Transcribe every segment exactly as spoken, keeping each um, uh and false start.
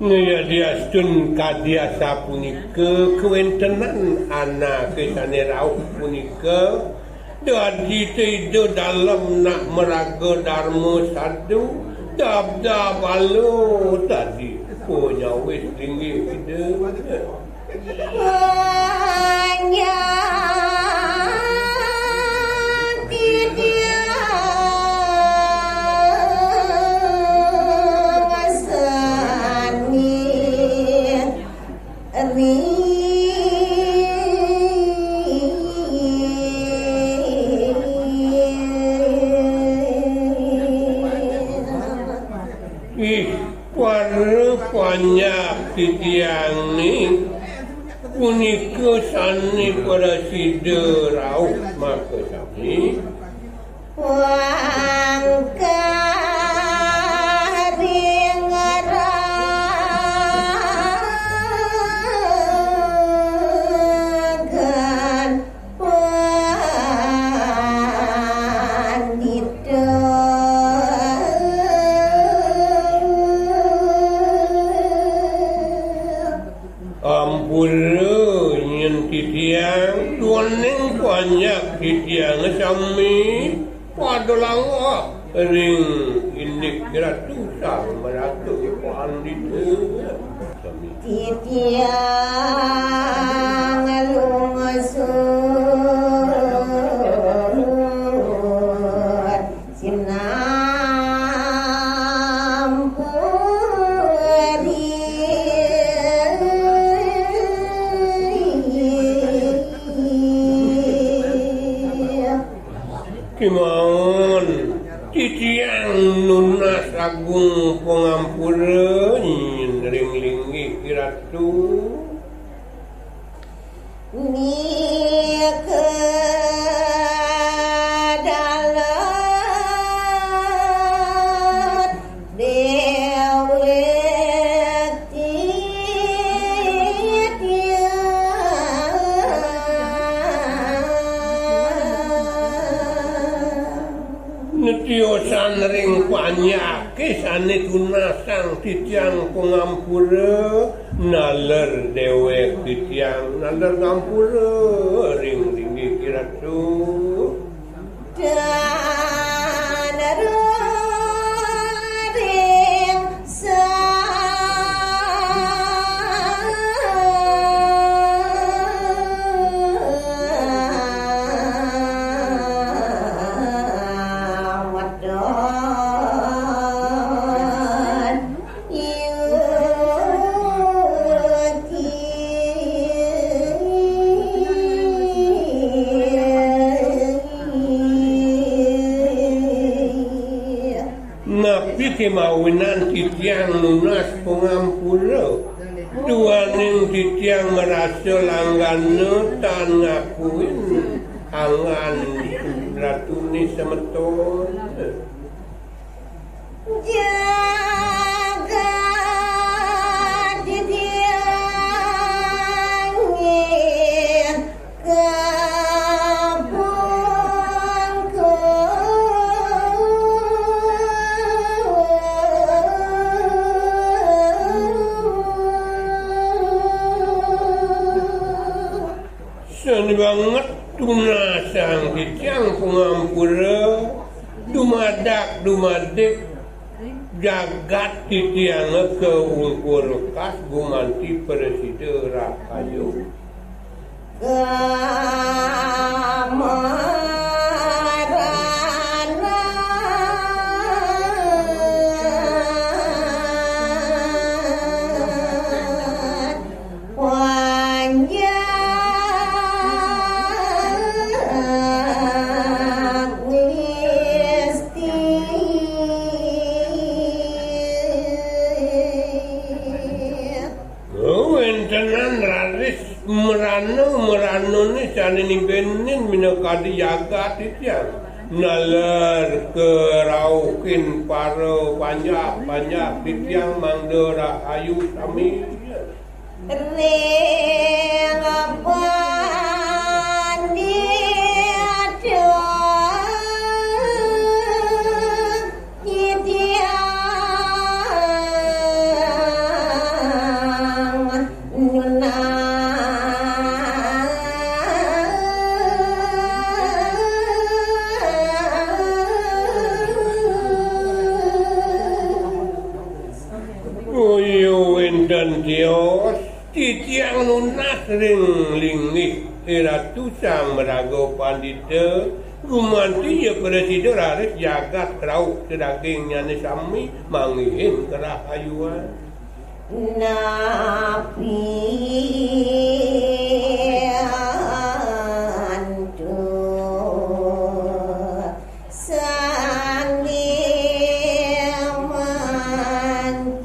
Naya diastun kadi asapunika kawéntenan anaké sané rauh punika, dadi téda dalem nak maraga darma sadu, dabdab ala tadi panyawis linggih Ida. Ih, para panjak titiangé punika sané prasida rauh makasami. Ampura nyén titiang, duaning panjak titiang sami pada langgah ring indik Ratu Sang Maratu Pandita. Sami. Titiang lungsur sinampuri. Kémaon titiang nunas agung pangampura nyén ring linggih Ratu. Nika dalem déwék titiang. Netiosan ring panjaké sané tunasang titiang pangampura, naler déwék titiang, naler ngampura ring linggih Ratu. Dan ring sa Napi kémawinan titiang nunas pangampura? Duaning titiang marasa langgana tan ngakuin anggan ratuné semeton. Jagat titiang kapungkur. Seni banget tunasang titiang pangampura, dumadak dumadik jagat titiang kaungkur kas gumanti prasida rahayu. Kamarana. Panjak ngesti. Mrana, mranané sané nibénin minakadi jagat titiang. Naler karauhin para panjak-panjak titiang mangda rahayu sami. Ring pandita titiang nunas. Kaya wénten tios, titiang nunas ring linggih Iratu Sang Maraga Pandita, gumanti ja prasida raris jagat rauh sadagingnyané sami manggihin karahayuan. Napi antuk Sang Hyang Mangkin.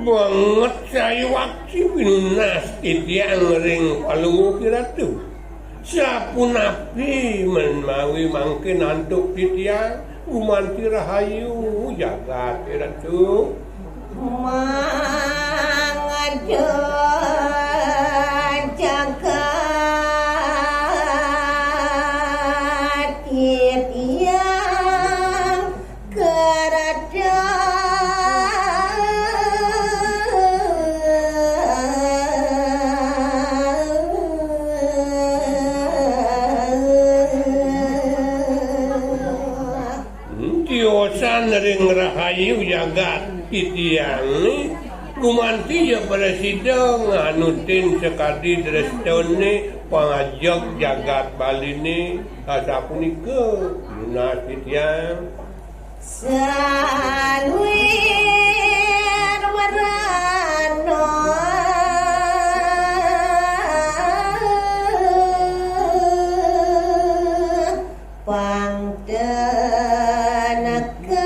Banget sayuwakti pinunas titiang ring Palungguh Iratu. Sapunapi ménawi mangkin antuk titiang gumanti rahayu jagat Iratu? Mangda jagat titiang kerta. Tiosan ring rahayu jagat titiangé, gumanti ja prasida nganutin sakadi drestané pangajeg jagat Baliné, asapunika nunas titiang. Saluir werna pang tenekeri.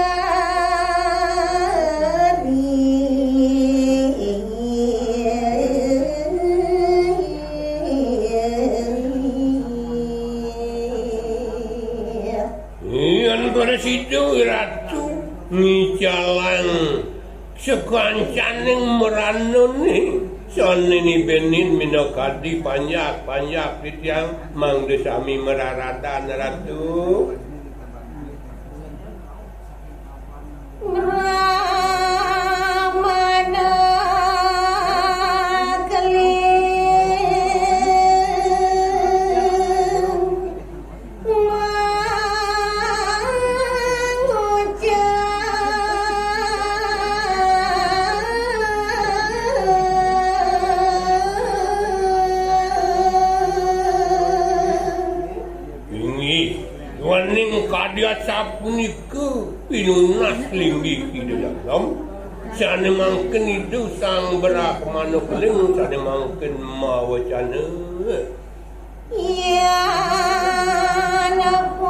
Yén prasida Ratu ngicalang sakancaning mranané sané nibénin minakadi panjak-panjak titiang mangda sami mararadan Ratu. Brahmana keling mangucap. Inggih, duaning kadi asapunika pinunas linggih Ida Dalem, sané mangkin Ida Sang Brahmana Keling, sané mangkin mawacana. Yan punika.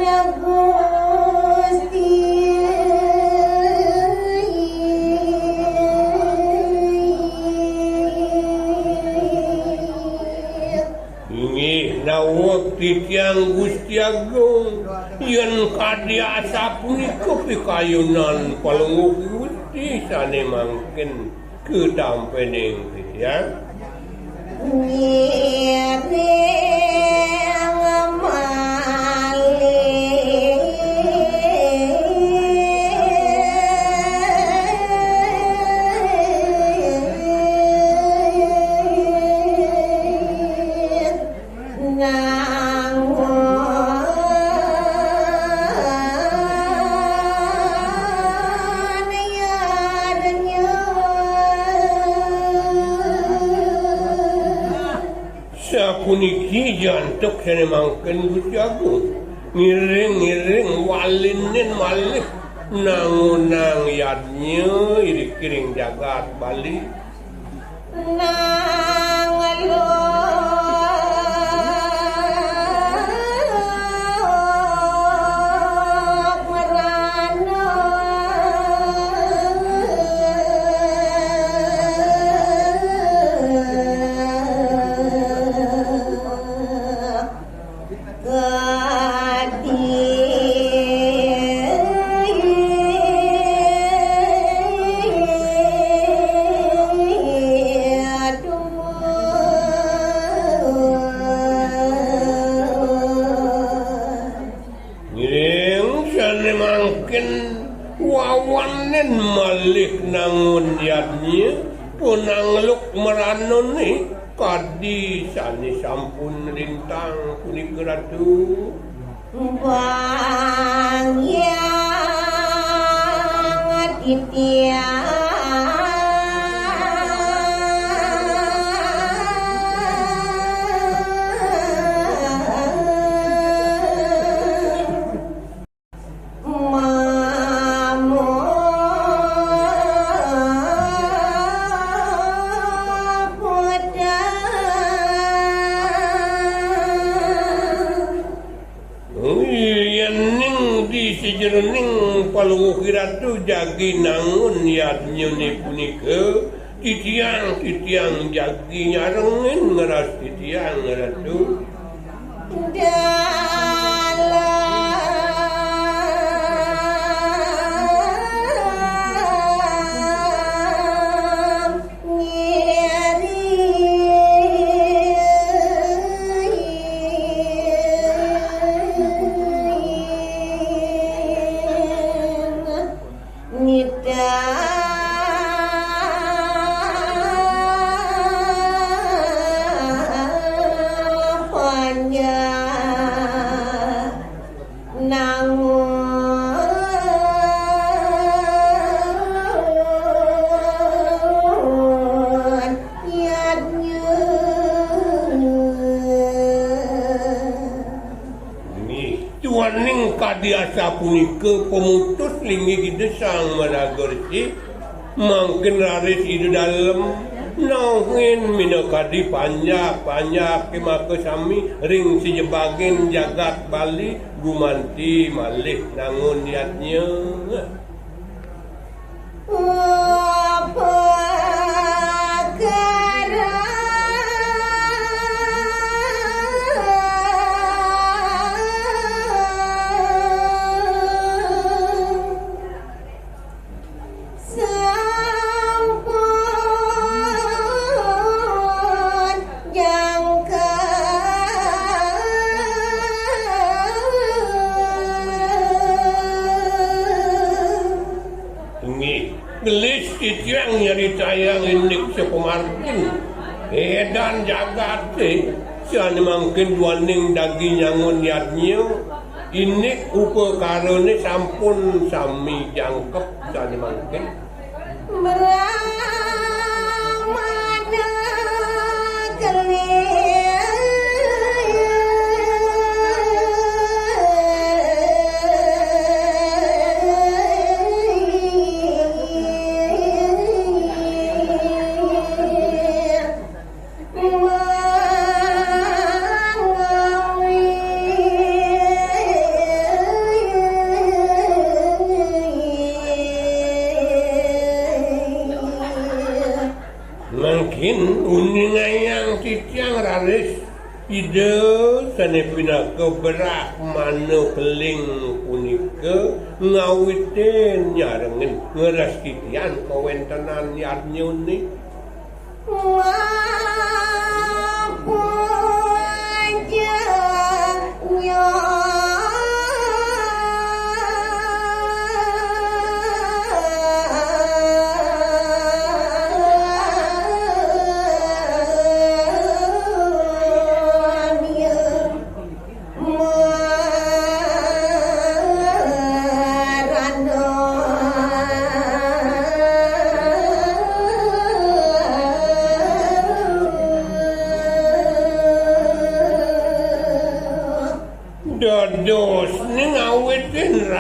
Kayun Gusti. Inggih naweg titiang Gusti Agung, yén kadi asapunika pikayunan Palungguh Gusti sané mangkin katampening titiang. Ngiring malih. Nang Puniki jantuk sané mangkin Gusti Agung. Ngiring-ngiring walinen malih nangunang yadnya irikiring jagat Bali. Ngiring sané mangkin wawanen malih nangun yadnya panangluk maranané kadi sané sampun lintang punika Ratu. Bang Hyang Aditya. Yéning di sajeroning Palungguh Ratu jagi nangun yadnyané punika, titiang, titiang jagi nyarengin ngeras titiang, Ratu. Dalam ngiring. Nita panjang nangun yadnya. Inggih, duaning kadi asapunika pamutus linggih Ida Sang Maraga Resi, mangkin raris Ida Dalem nauhin minakadi panjak-panjak makasami ring sajebaging jagat Bali gumanti malih nangun yadnya. Upakara. Sampun jangka. Inggih, gelis titiang nyaritayang indik sapamargin. Édan jagaté, sané mangkin duaning daging nyangun yadnya, indik upakarané sampun sami jangkep sané mangkin. Brahmana kelir. Mangkin uningayang titiang raris Ida sané pinaka Brahmana Keling punika ngawitin nyarengin ngeras titian kawéntenan yadnyané.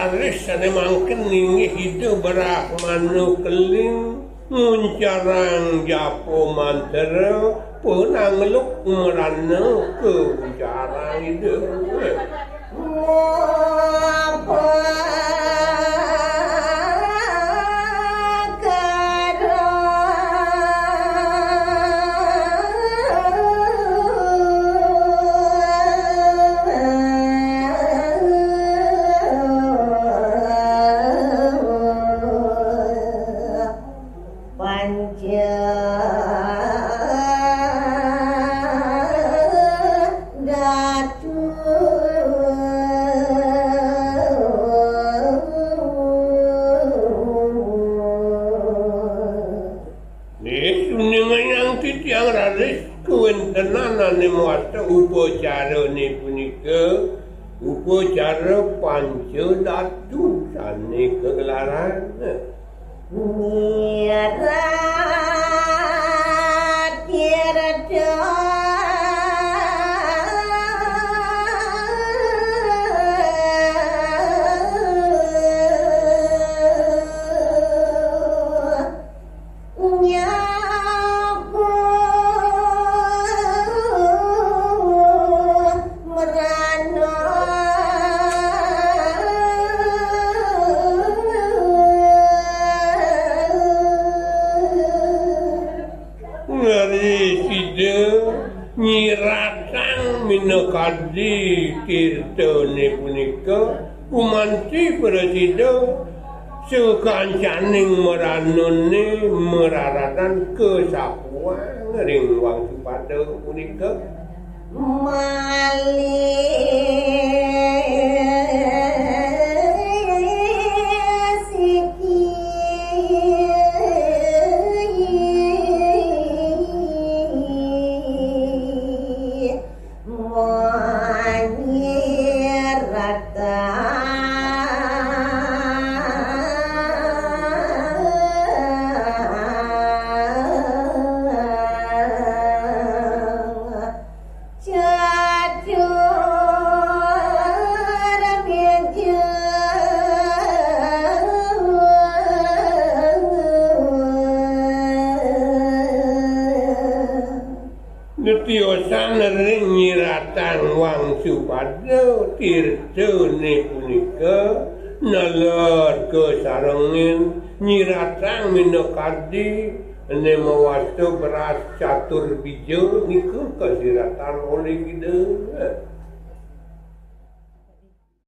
Raris sané mangkin inggih Ida Brahmana Keling nguncarang japa mantra panangluk mrana kauncarang Ida. Panca datu. Nggih, suningayang titiang raris kawéntenan ané mawasta upacarané punika, upacara panca datu sané kagelarang. Nyirat tirta. Nyapu merana. Nggih, sida nyiratang minakadi tirtané punika, gumanti prasida sakancaning mranané mararatan kasapuang ring Wangsupada punika. Malih siki. Manyirata. Catur bija. Netiosan ring nyiratang Wangsupada tirtané punika, nalar kasarengin nyiratang minakadi né mawasta beras catur bija nika kasiratan olih Ida.